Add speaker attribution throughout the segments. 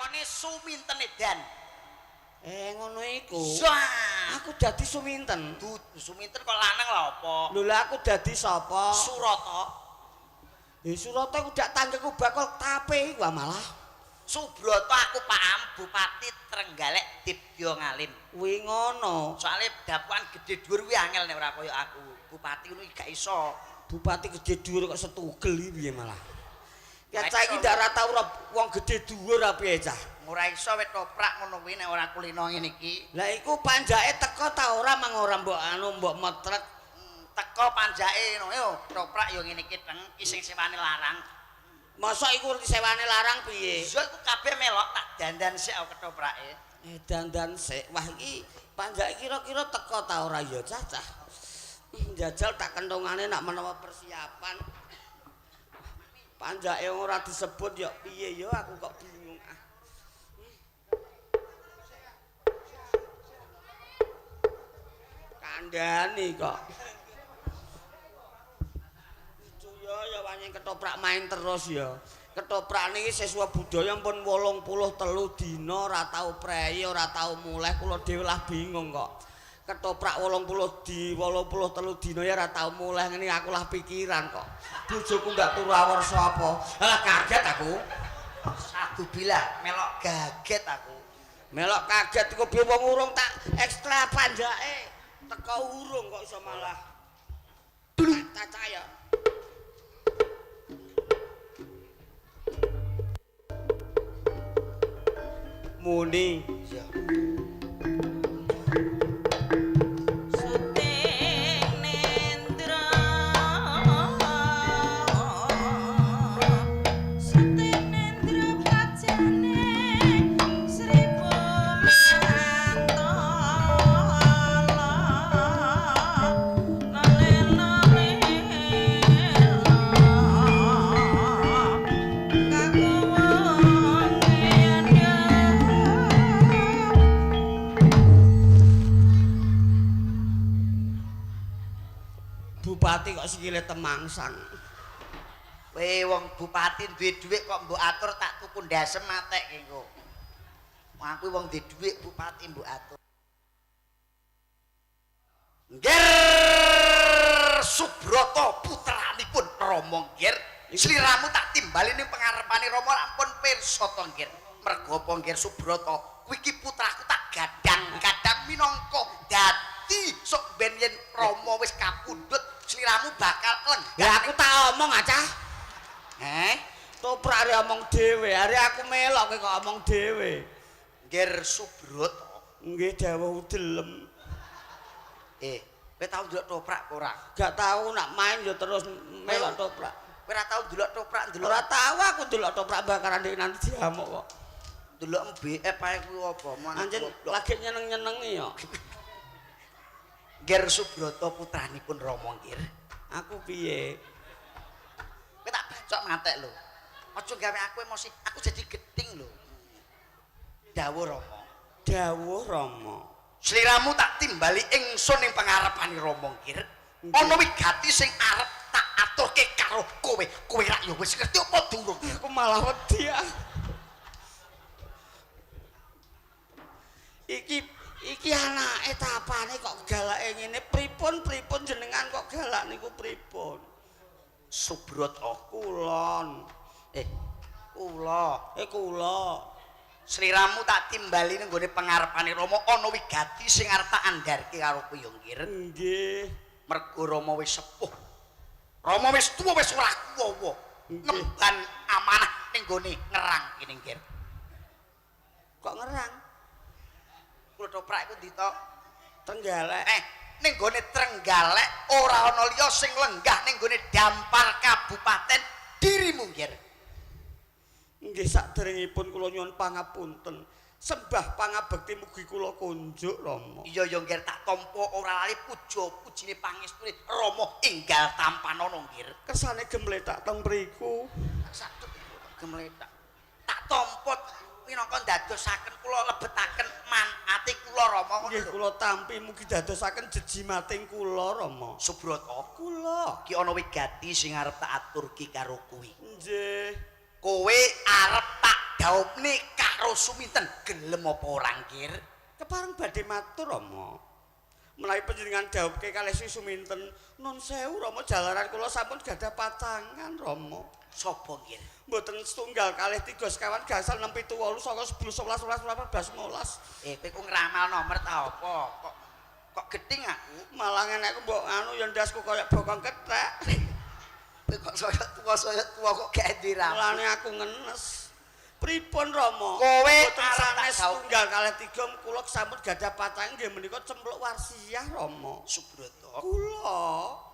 Speaker 1: Dilakoni Suminten edan.
Speaker 2: Eh ngono iku.
Speaker 1: Wah,
Speaker 2: Aku dadi Suminten.
Speaker 1: Suminten kok lanang lha apa?
Speaker 2: Lho lah aku dadi sapa?
Speaker 1: Surata.
Speaker 2: Eh Surata iku dak tanggeku bakal tape iku malah.
Speaker 1: Subrata aku paham Bupati Trenggalek Dibya Ngalim.
Speaker 2: Kuwi ngono.
Speaker 1: Soale dapukan gedhe dhuwur kuwi angel nek ora kaya aku. Bupati ngono iki gak iso.
Speaker 2: Bupati gedhe dhuwur kok setugel iki piye malah. Ya
Speaker 1: Ora
Speaker 2: cah iki
Speaker 1: iso.
Speaker 2: ndak ora tau wong gedhe dhuwur apa piye cah.
Speaker 1: Ora iso wit toprak ngono kuwi nek ora kulino ngene iki.
Speaker 2: Lah iku panjake teko ta ora mang ora mbok anu mbok metrek.
Speaker 1: Teko panjake ngono yo toprak yo ngene iki teng iki sing sewane larang.
Speaker 2: Mosok iku sewane larang piye?
Speaker 1: Iya iku kabeh melok tak dandan sik aku ketoprake.
Speaker 2: Eh dandan sik. Wah iki panjake kira-kira teko ta ora ya cah cah. Jajal tak kentongane nak menawa persiapan. Panjake ora disebut ya piye ya aku kok bingung ah. Kandhani kok. Lucu ya ya wanyeng ketoprak main terus ya. Ketoprak niki siswa budaya pun 83 dina ora tau prei, ora tau mulih, kula dhewe lah bingung kok. Ketoprak 80 di 83 dina ya ora tau mulih ngene aku lah pikiran kok. Bojoku ndak turu awor sapa? Lah kaget aku.
Speaker 1: Satu bilah melok gaget aku.
Speaker 2: Melok kaget iku piye wong urung tak ekstra panjake. Teko urung kok iso malah. Cacah ya. Muni.
Speaker 1: Iya.
Speaker 3: Suting nendra, suting nendra prajane seribu mantala lale kakuwung
Speaker 2: Bupati kok sikile temangsang.
Speaker 1: Kowe wong bupati duwe dhuwit kok mbok atur tak tuku ndasem matek ki engko. Wong aku wong duwe dhuwit bupati mbok atur. Ngger Subrata putranipun Rama Ngger, sliramu tak timbali ning pangarepane Rama ampun pirsa to Ngger. Mergo apa Ngger Subrata, kuwi iki putraku tak gadang-gadang minangka dadi sok ben yen Rama wis kapundhut sliramu bakal lenggah.
Speaker 2: Lah aku tak omong ah cah.
Speaker 1: Heh?
Speaker 2: Toprak arek omong dhewe, arek aku melok kowe kok omong dhewe.
Speaker 1: Ngger Subrata.
Speaker 2: Nggih dawuh delem.
Speaker 1: Kowe tau ndelok toprak apa ora?
Speaker 2: Gak tau nak main ya terus melok toprak.
Speaker 1: Kowe ora tau ndelok toprak ndelok
Speaker 2: Ora tau aku ndelok toprak bakaran ndek nanti diamuk kok.
Speaker 1: Ndelok MBF ae kuwi apa?
Speaker 2: Anjen lagi nyeneng-nyenengi ya.
Speaker 1: Ngger Subrata putranipun Rama Ngger.
Speaker 2: Aku piye?
Speaker 1: Kowe tak bacok matek lho. Aja gawe aku emosi, aku jadi geting lho. Dawuh Rama.
Speaker 2: Dawuh Rama.
Speaker 1: Sliramu tak timbali ingsun ing pangarepane Rama Ngger. Ana wigati sing arep tak aturke karo kowe. Kowe rak ya wis ngerti apa durung?
Speaker 2: Aku malah wedi ah. Iki anake tapane kok galake ngene. Pripun pripun jenengan kok galak niku pripun?
Speaker 1: Subrata.
Speaker 2: Kulon.
Speaker 1: Kula.
Speaker 2: Kula.
Speaker 1: Sliramu tak timbali ning gone pangarepane Rama ana wigati sing arep tak andharke karo kowe ya Ngger.
Speaker 2: Nggih.
Speaker 1: Mergo Rama wis sepuh. Rama wis tuwa wis ora kuwawa. Ngemban amanah ning gone ngerang kene Ngger.
Speaker 2: Kok ngerang?
Speaker 1: Kula toprak iku ndi to?
Speaker 2: Trenggalek.
Speaker 1: Ning gone Trenggalek ora ana liya sing lenggah ning gone dampar kabupaten dirimu Ngger.
Speaker 2: Nggih saderengipun kula nyuwun pangapunten. Sembah pangabekti mugi kula kunjuk Rama.
Speaker 1: Iya ya Ngger tak tampa ora lali puja pujine pangestune Rama enggal tampanana Ngger.
Speaker 2: Kersane gemletak teng mriku.
Speaker 1: Saduk gemletak. Tak tampa minangka ndadosaken kula lebetaken man ati kula Rama ngono
Speaker 2: Nggih
Speaker 1: lho.
Speaker 2: kula tampi mugi dadosaken jejimating kula Rama.
Speaker 1: Subrata,
Speaker 2: Kula.
Speaker 1: iki ana wigati sing arep tak aturke karo kowe.
Speaker 2: Nggih.
Speaker 1: Kowe arep tak daupne karo karo Suminten, gelem apa ora, Nggir?
Speaker 2: Kepareng badhe matur, Rama. Menawi panjenengan dhawuhke kalih Sri Suminten, nun sewu Rama, jalaran kula sampun gadah pacangan, Rama.
Speaker 1: Sapa, Nggir?
Speaker 2: Mboten setunggal kalih tiga sekawan gangsal 6 7 8 9 10 11 12 13 15.
Speaker 1: Eh, kowe ku ngramal nomor ta apa? Kok kok gething aku?
Speaker 2: Malah ngene aku mbok anu ya ndasku kaya bokong kethek.
Speaker 1: Kowe kok saya tuwa kok gak diramal.
Speaker 2: Mulane aku ngenes. Pripun Rama?
Speaker 1: Kowe
Speaker 2: mboten
Speaker 1: arep tak
Speaker 2: sanes
Speaker 1: jawab.
Speaker 2: tunggal kalih tiga kula sampun gadah pacangan nggih menika cempluk warsiyah Rama.
Speaker 1: Subroto,
Speaker 2: Kula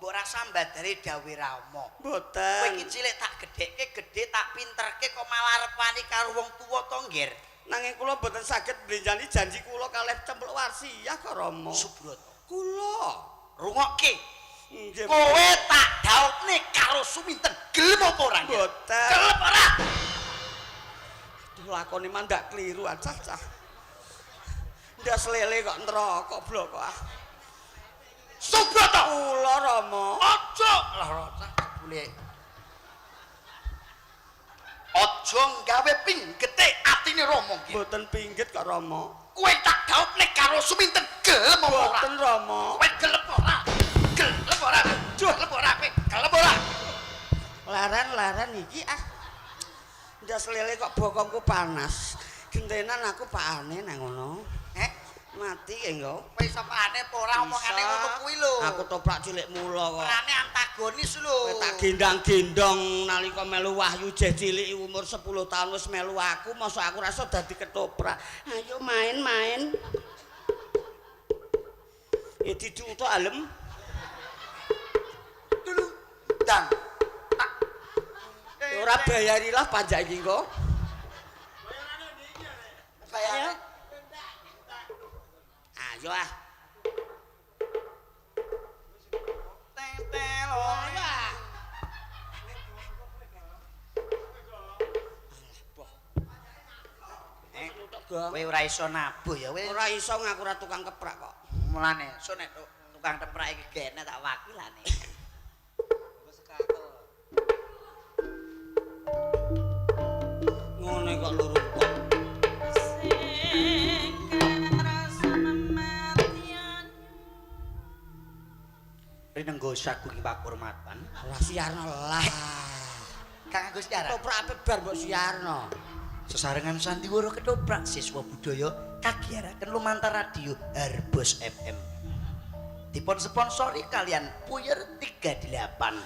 Speaker 1: mbok rasa mbadare dawuh Rama. Kowe
Speaker 2: mboten.
Speaker 1: iki cilik tak gedhekke, gedhe tak pinterke kok malah arep wani karo wong tuwa to, Nggir?
Speaker 2: Nanging kula mboten saged mblenjani janji kula kalih cempluk warsiyah kok Rama.
Speaker 1: Subroto,
Speaker 2: Kula
Speaker 1: rungokke.
Speaker 2: nggih
Speaker 1: Kowe tak daupne karo Suminten, gelem apa ora? Nggir?
Speaker 2: mboten.
Speaker 1: Gelem ora?
Speaker 2: Aduh, lakone mandak keliru acah cah. Ndas lele kok neraka blok kok. Ah.
Speaker 1: Subroto,
Speaker 2: Kula Rama.
Speaker 1: aja lah cah jebule. Aja gawe pinggete atine Rama, Nggir.
Speaker 2: Mboten pinggit kok Rama.
Speaker 1: Kowe tak daupne karo Suminten, gelem apa ora?
Speaker 2: Mboten Rama.
Speaker 1: Kowe gelem ora? Gelem ora? Gelem ora kowe? Gelem ora?
Speaker 2: Leren-leren iki ah. Ndas lele kok bokongku panas. Gentenan aku pakane nang ngono.
Speaker 1: Eh,
Speaker 2: Mati ke engko.
Speaker 1: kowe iso pakane apa ora omongane ngono kuwi lho.
Speaker 2: Aku toprak cilik mula kok.
Speaker 1: Perane antagonis lho.
Speaker 2: Kowe tak gendang-gendong nalika melu Wahyu jeh cilik umur 10 tahun wis melu aku, mosok aku rasa dadi ketoprak. Ayo main-main. Ya didutuk alem.
Speaker 1: Dulu dang. Tak.
Speaker 2: Ya ora bayarilah pajak iki engko.
Speaker 1: Bayarane.
Speaker 2: Ayo ah.
Speaker 1: Tetel.
Speaker 2: Ayo ah.
Speaker 1: Eh,
Speaker 2: Gong.
Speaker 1: kowe ora iso nabuh ya kowe.
Speaker 2: Ora iso ngaku ora tukang keprak kok.
Speaker 1: Mulane so nek tukang keprak iki gene tak wakilane.
Speaker 2: Ngono kok luru kok.
Speaker 3: Sing karasa mematian.
Speaker 1: Rinenggo sagung pakurmatan.
Speaker 2: Ora siarno lah.
Speaker 1: Kang Agus Tiara.
Speaker 2: Ketoprak ape bar mbok siarno.
Speaker 1: Sesarengan sandiwara ketoprak siswa budaya kagiyaraken lumantar radio Harbos FM. Dipun sponsori kalian Puyer 38.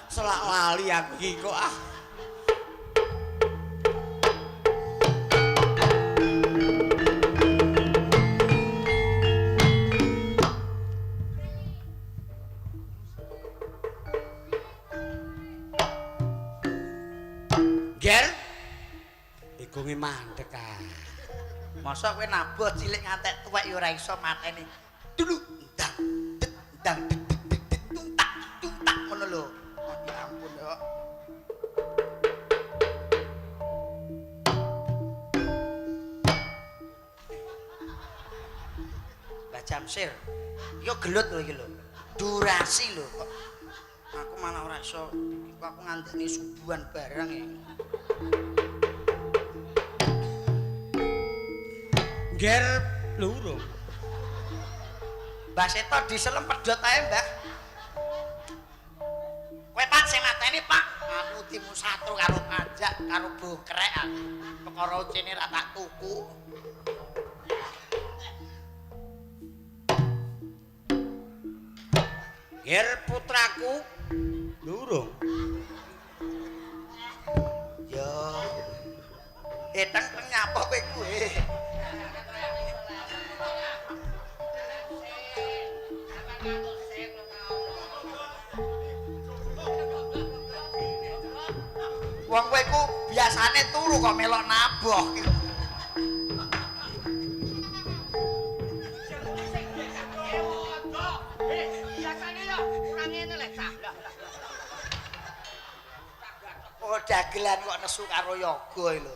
Speaker 2: Selak lali aku iki kok ah. Ger. Igonge mandek ah.
Speaker 1: Masa kowe nabuh cilik ngantek tuwek ya ora iso mateni. Dulu ndang det ndang det det det det tuntak tuntak ngono lho. Oh, ya ampun ya. Mbah Jamsir, yo gelut lho iki lho. Durasi lho kok. Aku malah ora iso. Iku aku ngandani subuhan barang ya.
Speaker 2: Ger lurung.
Speaker 1: Mbah Seto diselem pedhot ae, Mbah. Kowe Pak sing mateni, Pak. Aku dimu satru karo pajak karo bongkrek aku. Perkara ucine ra tak tuku.
Speaker 2: Ger putraku lurung.
Speaker 1: Yo. Teng teng nyapa kowe kuwe. Wong kowe ku biasane turu kok melok naboh.
Speaker 2: Biasane ya ora ngene lek cah.
Speaker 1: Oh dagelan kok nesu karo yoga lho.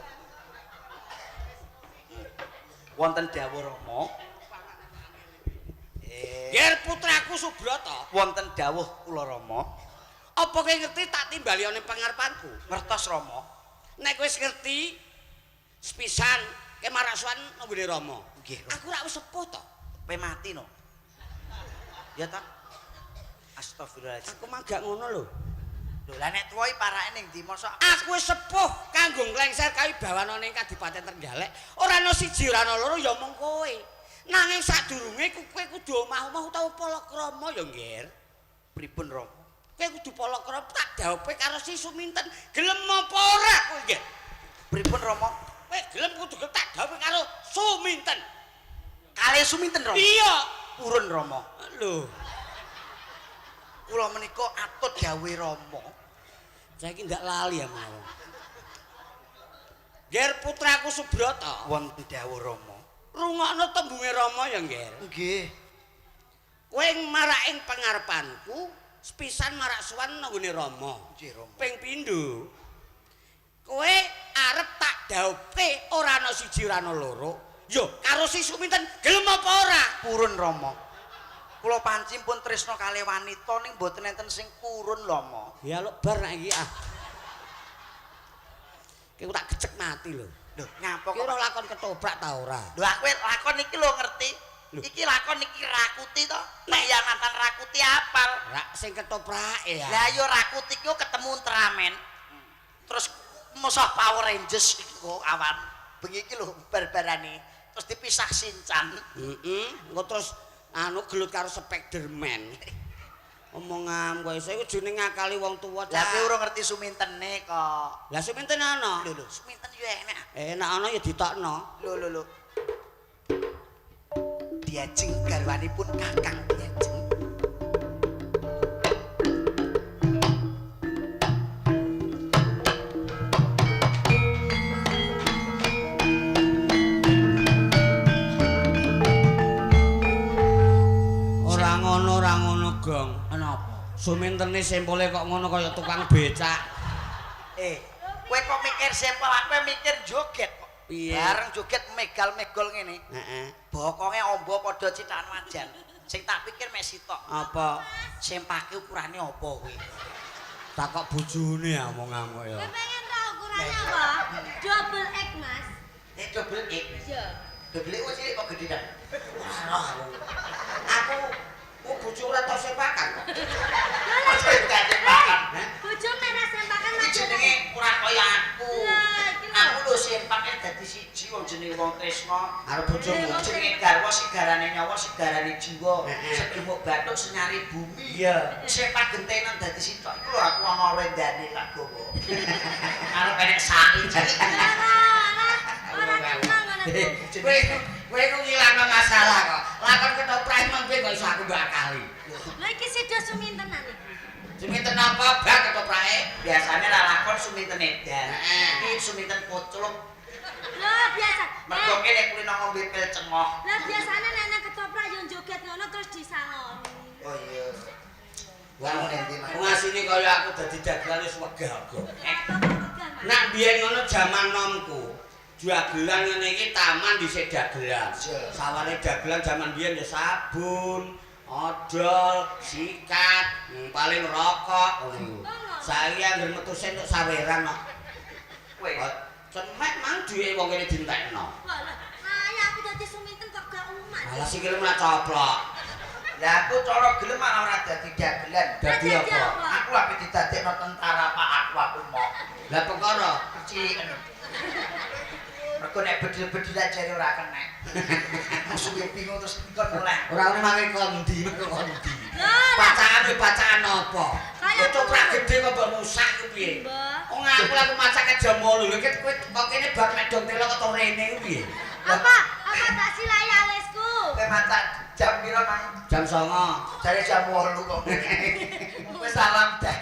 Speaker 1: Wonten dawuh Rama.
Speaker 2: Ger putraku Subrata,
Speaker 1: Wonten dawuh kula Rama.
Speaker 2: apa kowe ngerti tak timbali ana pangarepanku?
Speaker 1: Ngertos Rama.
Speaker 2: Nek wis ngerti sepisan Ke marak sowan nang nggone Rama.
Speaker 1: Nggih, Rama.
Speaker 2: Aku rak wis sepuh to.
Speaker 1: Pe mati no. Ya ta? Astagfirullahaladzim.
Speaker 2: Aku mah gak ngono lho.
Speaker 1: Lho lah nek tuwa iki parake ning ndi mosok
Speaker 2: Aku wis sepuh kanggo nglengser kawibawan ning Kadipaten Trenggalek. Ora ana siji ora ana loro ya mung kowe. Nanging sadurunge kowe kudu omah-omah utawa palakrama ya, Ngger.
Speaker 1: Pripun Rama?
Speaker 2: Kowe kudu palakrama tak dhawuhe karo si Suminten. Gelem apa ora kowe, Ngger?
Speaker 1: Pripun Rama?
Speaker 2: Kowe gelem kudu tak dhawuhe karo Suminten.
Speaker 1: Kalih Suminten Rama?
Speaker 2: Iya.
Speaker 1: Purun Rama.
Speaker 2: Lho,
Speaker 1: Kula menika atut dawuhe Rama.
Speaker 2: Saiki ndak lali ya menawa. Ngger putraku Subrata,
Speaker 1: Wonten dawuh Rama.
Speaker 2: Rungokno tembunge Rama ya, Ngger.
Speaker 1: Nggih.
Speaker 2: Kowe marak ing pangarepanku, sepisan marak sowan nang nggone Rama.
Speaker 1: Nggih Rama.
Speaker 2: Ping pindho. Kowe arep tak dhawuhke ora ana siji ora ana loro. Yo karo si Suminten gelem apa ora?
Speaker 1: Purun Rama. Kula panci pun tresna kalih wanita ning mboten enten sing purun Rama.
Speaker 2: Ya lok bar nek iki ah. Ki tak gecek mati lho.
Speaker 1: Lho, nyapa
Speaker 2: Ki
Speaker 1: kok
Speaker 2: ora lakon ketoprak ta ora?
Speaker 1: Lho aku lakon iki lho ngerti.
Speaker 2: Lho.
Speaker 1: Iki lakon iki Rakuti to. Pengkhianatan Rakuti apal.
Speaker 2: Rak sing ketoprake ya.
Speaker 1: Lah yo Rakuti ku ketemu Ultraman. Terus musuh Power Rangers iki kok awan. Bengi iki lho bar-barane. Terus dipisah Shinchan.
Speaker 2: Heeh, engko terus anu gelut karo Spiderman. Omongan kowe iso iku jenenge ngakali wong tuwa.
Speaker 1: Lah kowe ora ngerti Sumintene kok.
Speaker 2: Lah Suminten ana.
Speaker 1: Lho lho, Suminten yo enak.
Speaker 2: Enak ana ya ditokno.
Speaker 1: Lho lho lho. Diajeng garwanipun Kakang Diajeng.
Speaker 2: Ora ngono, Gong.
Speaker 1: Kenapa?
Speaker 2: Sumintene sempole kok ngono kaya tukang becak.
Speaker 1: Kowe kok mikir sempol, aku mikir joget kok.
Speaker 2: Piye?
Speaker 1: Bareng joget megal-megol ngene.
Speaker 2: Heeh.
Speaker 1: Bokonge amba padha cithakan wajan. Sing tak pikir mek sitok.
Speaker 2: Apa?
Speaker 1: Sempake ukurane apa kowe?
Speaker 2: Takok bojone ya omongan kok ya.
Speaker 3: Kowe pengen tau ukurannya apa? Double X, Mas.
Speaker 1: Double X.
Speaker 3: Iya.
Speaker 1: Double X cilik kok gedhe ta?
Speaker 2: Ora aku. Aku bojo ora tau sepakan kok.
Speaker 1: Hah?
Speaker 3: Bojo merah sempakan
Speaker 1: Iki jenenge ora kaya aku.
Speaker 3: Lah, iki lho.
Speaker 1: Aku lho sempake dadi siji wong jenenge wong tresna.
Speaker 2: Arep bojomu.
Speaker 1: Jenenge garwa sigarane nyawa, sigarane jiwa,
Speaker 2: Heeh.
Speaker 1: segemuk bathuk senyari bumi.
Speaker 2: Iya.
Speaker 1: Sempak gentenan dadi sitok iku lho aku ana rendane tak gowo. Arep enek saki cilik.
Speaker 3: Ora, ora kena ngono ku.
Speaker 2: Kowe kowe ku ngilangno masalah kok. Lakon ketoprak emang piye kok iso aku mbok akali.
Speaker 3: Lha iki sida sumintenan iki.
Speaker 2: Suminten apa bak ketoprake?
Speaker 1: Biasane lah lakon suminten edan.
Speaker 2: Heeh.
Speaker 1: Iki suminten kocluk.
Speaker 3: Lho biasa.
Speaker 1: Mergo kene kulino ngombe pil cengoh.
Speaker 3: Lah biasane nek nang ketoprak yo joget ngono terus disangoni.
Speaker 1: Oh iya.
Speaker 2: Wong wong asine kaya aku dadi dagelan wis wegah kok.
Speaker 3: Apa kok wegah, Mas?
Speaker 2: Nak biyen ngono jaman nomku. Dagelan ngene iki taman dhisik dagelan. Sawane dagelan jaman biyen ya sabun, odol, sikat, paling rokok ngono iku. Saiki anggere metu sen tok saweran kok.
Speaker 1: Kowe
Speaker 2: Cemek mang duwe wong kene dintekno.
Speaker 3: Walah, nah ya aku dadi suminten kok gak umat.
Speaker 2: Alah sikile malah coplok.
Speaker 1: Lah aku cara gelem malah ora dadi dagelan.
Speaker 2: Dadi
Speaker 3: Dadi
Speaker 2: apa?
Speaker 3: apa?
Speaker 1: Aku lagi didadekno tentara Pak aku mau.
Speaker 2: Lah perkara
Speaker 1: Keciliken. Mergo nek bedil-bedilan jare ora kena. Musuhe bingung terus dikon mulai.
Speaker 2: Ora ono mangke kondi, mangke kondi.
Speaker 3: Lah,
Speaker 2: Pacaan kuwi pacaan apa?
Speaker 3: Kaya
Speaker 2: Ketoprak
Speaker 3: ngono.
Speaker 2: gede kok mbok rusak ku piye?
Speaker 3: Mbah.
Speaker 2: Wong aku lha aku macake jam 8 lho ket kowe kok kene bar medong telo kok rene ku piye?
Speaker 3: Apa? Apa tak silai alisku?
Speaker 1: Kowe macak jam piro, Mang?
Speaker 2: Jam 09.
Speaker 1: Jare jam 8 kok. Kowe salam dah.